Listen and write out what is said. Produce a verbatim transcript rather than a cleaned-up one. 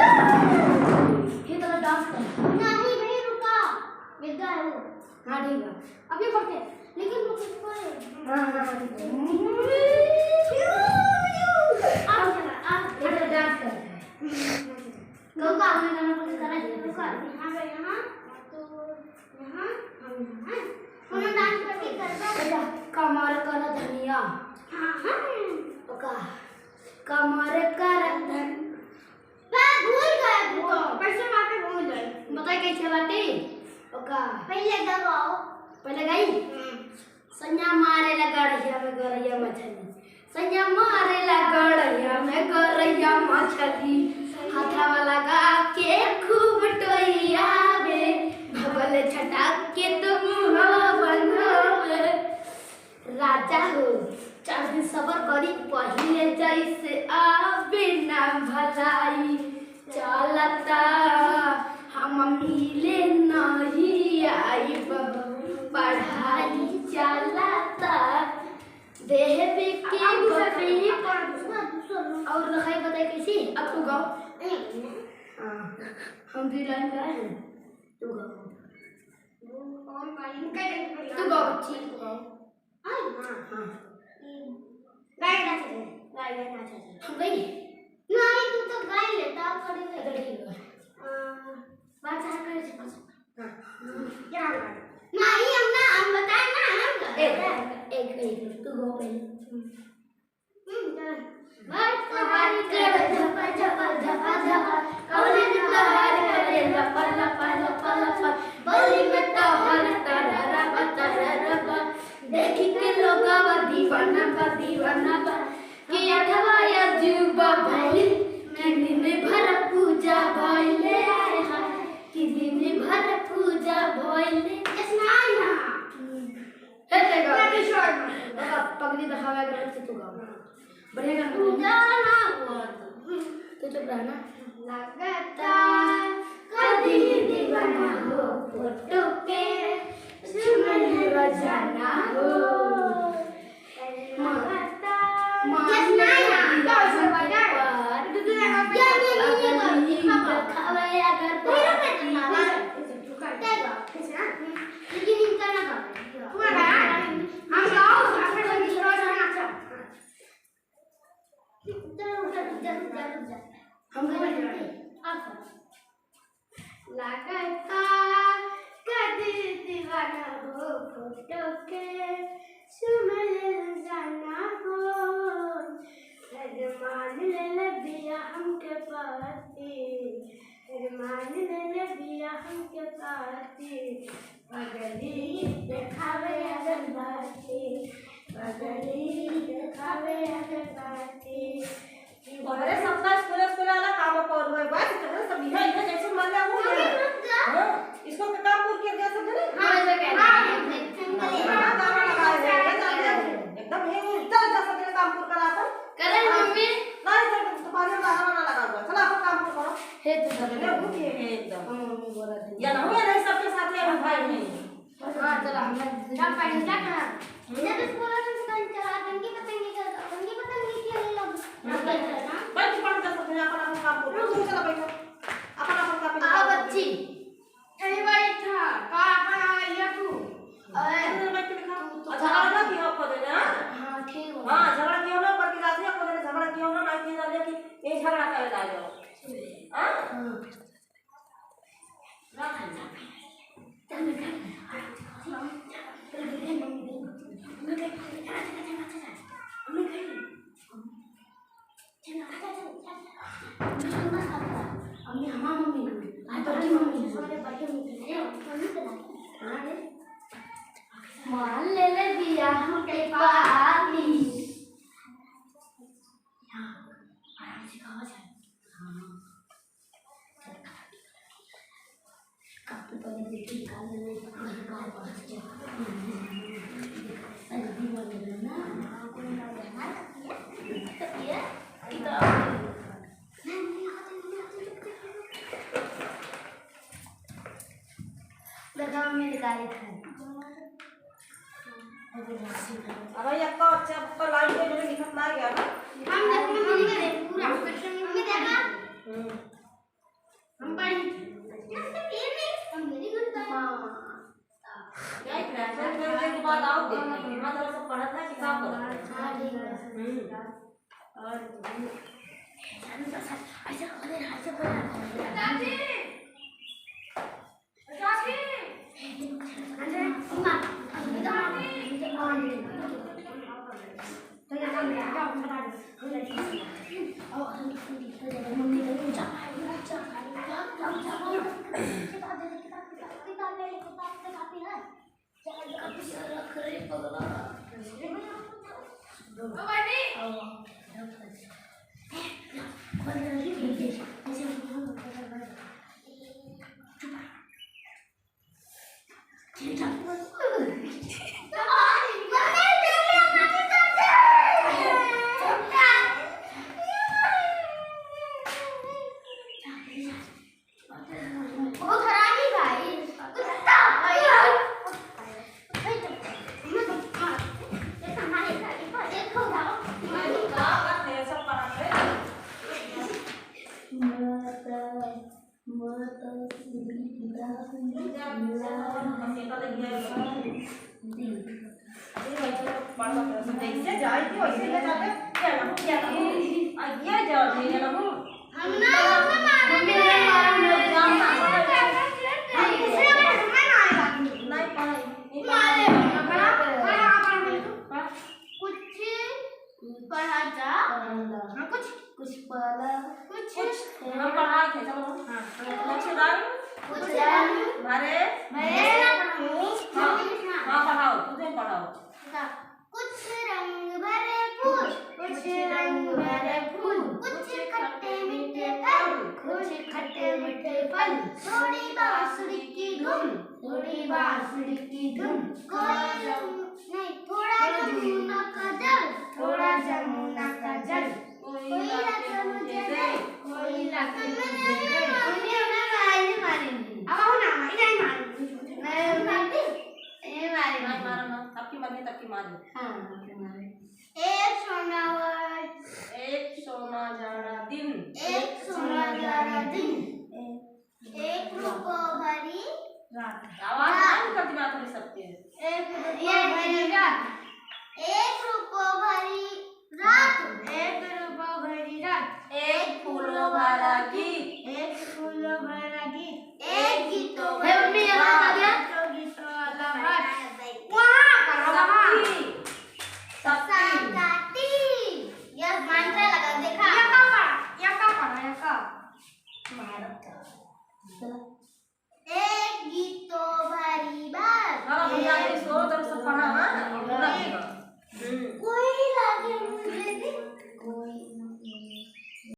ये तो डांस कर। नहीं भाई, रुका। मिल गया है वो। हाँ, ठीक है। अभी पढ़ते हैं। लेकिन रुक, इसको हाँ, हाँ, ठीक है। आप, आप ये तो डांस कर। रुका, हमने गाना बंद करा है। रुका। यहाँ पे, यहाँ, तो यहाँ, हम यहाँ। हम डांस करके करबा। अच्छा, कमर कर धनिया। हाँ, हाँ। ओका। कमर कर धन- बा, भूल गए तू तो। कैसे बाटे भूल गए? बताई कैसे बाटे? ओका। पहले गाओ। पहले गाई? हम्म। सैया मारेला गड़हिया में गरैया मछली। सैया मारेला गड़हिया में गरैया मछली। हथवा लगा के खूब टोइयावे। भगल छटक के तो मुहवा बनावे। राजा हो, चार दिन सबर करी, पहिले जैसे आवे ना भलाई। चलता, हम मिले नहीं आइब, पढ़ाई चलता। देहबे के अब दूसरा बकरी। गाओ, अब दूसरा, दूसरा। और रखाई बताई कैसी? अब तू गाओ। ए, हाँ, हम भी लाइन गाए हैं, तू गाओ। तू गाओ बच्ची, तू गाओ। हाँ, हाँ। गाए ना चाहिए, गाए ना चाहिए। हम गई? नहीं, तू तो गाए लेता, खड़ी है। अच्छा, ठीक है। आ, बात चाह कर जी, बस। हाँ। क्या बात? नहीं, हम ना, हम बताए ना, हम एक, एक, एक, तू गाओ पहले। हम्म, चल। देखी के लोगवा दीवाना बा, दीवाना बा, कि अठवा अजूबा भइल, कि दिन भर पूजा भइले, आय हाय, कि दिन भर पूजा भइले। Yes, ना, ना। हे, देखो। बाबा, पगड़ी देखावे के रहे तो तू गाओ। बढ़िया गाना। तू जा ना बोल। तू चुप रह ना। लगता कदी दीवाना हो फोटो के, सुमन रोजाना हो। लगता मा-, मा-, जस ना ना, दीवाना तो हो, के बता। पार। तू, तू लगा पे या, ये, ये, ये, ये, ये, ये, दिखावे अगर मेरा पे बाकी। तू कर। तू कर। लेकिन इनका ना गाओ। तू ना गाओ। हम गाओ, अपने को disturb करना अच्छा। रुक जा, रुक जा, रुक जा, रुक जा। हम गाएंगे। आप गाओ। लागता कदी दीवाना हो फोटो के, सुमन रोजाना हो। अरमान ले ले बिया हमके पाती, अरमान ले ले बिया हमके पाती। पगली देखावे अगरबत्ती, पगली देखावे अगरबत्ती। तोहरे सबका स्कूल, स्कूल वाला काम पर हुए बस, तोहरे सब इधर, इधर जैसे मन लगा वो मम्मी, है। रुक जा। हाँ, इसको का काम पूर कर गया सब जने? हाँ, हाँ, हाँ, हाँ, हाँ, हाँ, हाँ, हाँ, एकदम है, वो इधर जा सब जने काम पूर करा अपन। करे हाँ। मम्मी। नहीं, इधर दुकान में गाना वाना लगा हुआ है। चला अपन काम पूर करो। हे तू सब जने भूखे हैं एकदम। हाँ, मम्मी बोला था। या ना हो या नहीं, सबके साथ ले भाई में। हाँ, चला, हम लोग सब पढ़े क्या करा? जब स्कूल में से कहीं चला, तंगी पतंगी खेलता, तंगी पतंगी खेल लो। हाँ, बैठ, बैठ, बैठ, पढ़ कर सकते हैं, अपन, अपन काम करो। रुक, रुक, चला, बैठो। अपन, अपन काम पे आओ, जाओ। बच्ची। यही बैठा, का अपन आ, ये तू? अरे, अंदर बैठ के लिखा। तू तो और झगड़ा ना किया आपको देने, हाँ? हाँ, ठीक हो। हाँ, झगड़ा किया ना, पर की रात में आपको देने, झगड़ा किया ना, नहीं किया ना, लेकिन ये झगड़ा करे ला जाओ। हाँ? हाँ। मान ले ले बिया हमके पाती। हाँ, आराम से खावा जाए। हाँ। अब ये तो अच्छा, तो लाइन पे मैंने लिखत ना गया ना। हम देखो, मम्मी ने पूरा। मम्मी देखा? हम्म। और ऐसे, ऐसे, ऐसे, ऐसे, बहुत हरामी भाई, कुत्ता। जैसे जाए थे, वैसे ले जाते। ये लो, ये लो। आ, ये जाओ, ये लो। हम ना, हम ना मारे। मम्मी नहीं मारा, हम लोग जानता है। हम दूसरे में हमें ना आए बात नहीं। नहीं पढ़ाई, नहीं मारे। पढ़ाई। पढ़ा, पढ़ा, पढ़ा। पढ़ा। कुछ पढ़ा जा। हाँ, कुछ। कुछ पढ़ा। कुछ। कुछ। हम पढ़ा थे, चलो। हाँ। कुछ रंग। कुछ रंग। भरे। भरे। हाँ। हाँ, पढ़ाओ, तुझे पढ़ाओ। हाँ। कुछ रंग भरे फूल, कुछ रंग भरे फूल, कुछ खट्टे मीठे फल, कुछ खट्टे मीठे फल। थोड़ी बांसुरी की धुन, थोड़ी बांसुरी की धुन। कोई रंग नहीं, थोड़ा जमुना का जल, थोड़ा जमुना का जल। कोई लाके मुझे दे, कोई लाके मुझे दे। मम्मी, हम ना मारेंगे, मारेंगे। अब आओ ना, मारेंगे, नहीं मारेंगे। नहीं, नहीं मारेंगे। नहीं, मारो ना, सबकी मर्जी, सबकी मारो। हाँ, सबकी मारो। एक सोना वर-, एक सोना जाड़ा दिन। एक सोना जाड़ा दिन। एक रूपो भरी रात। आवाज रात। बंद कर दिमाग में सबके। एक रूपो ये भरी रात। एक रूपो भरी रात। एक रूपो भरी रात। एक फूलो भरा गीत। एक फूलो भरा गीत। एक गीतो हे मम्मी, यहाँ आ गया। गीतो, गीतो वाला बात। वहाँ पर, वहाँ। शक्ति। शक्ति। शक्ति। यह मंत्र लगा, देखा? यह का पढ़ा? यह का पढ़ा? यह का? भारत का। चला।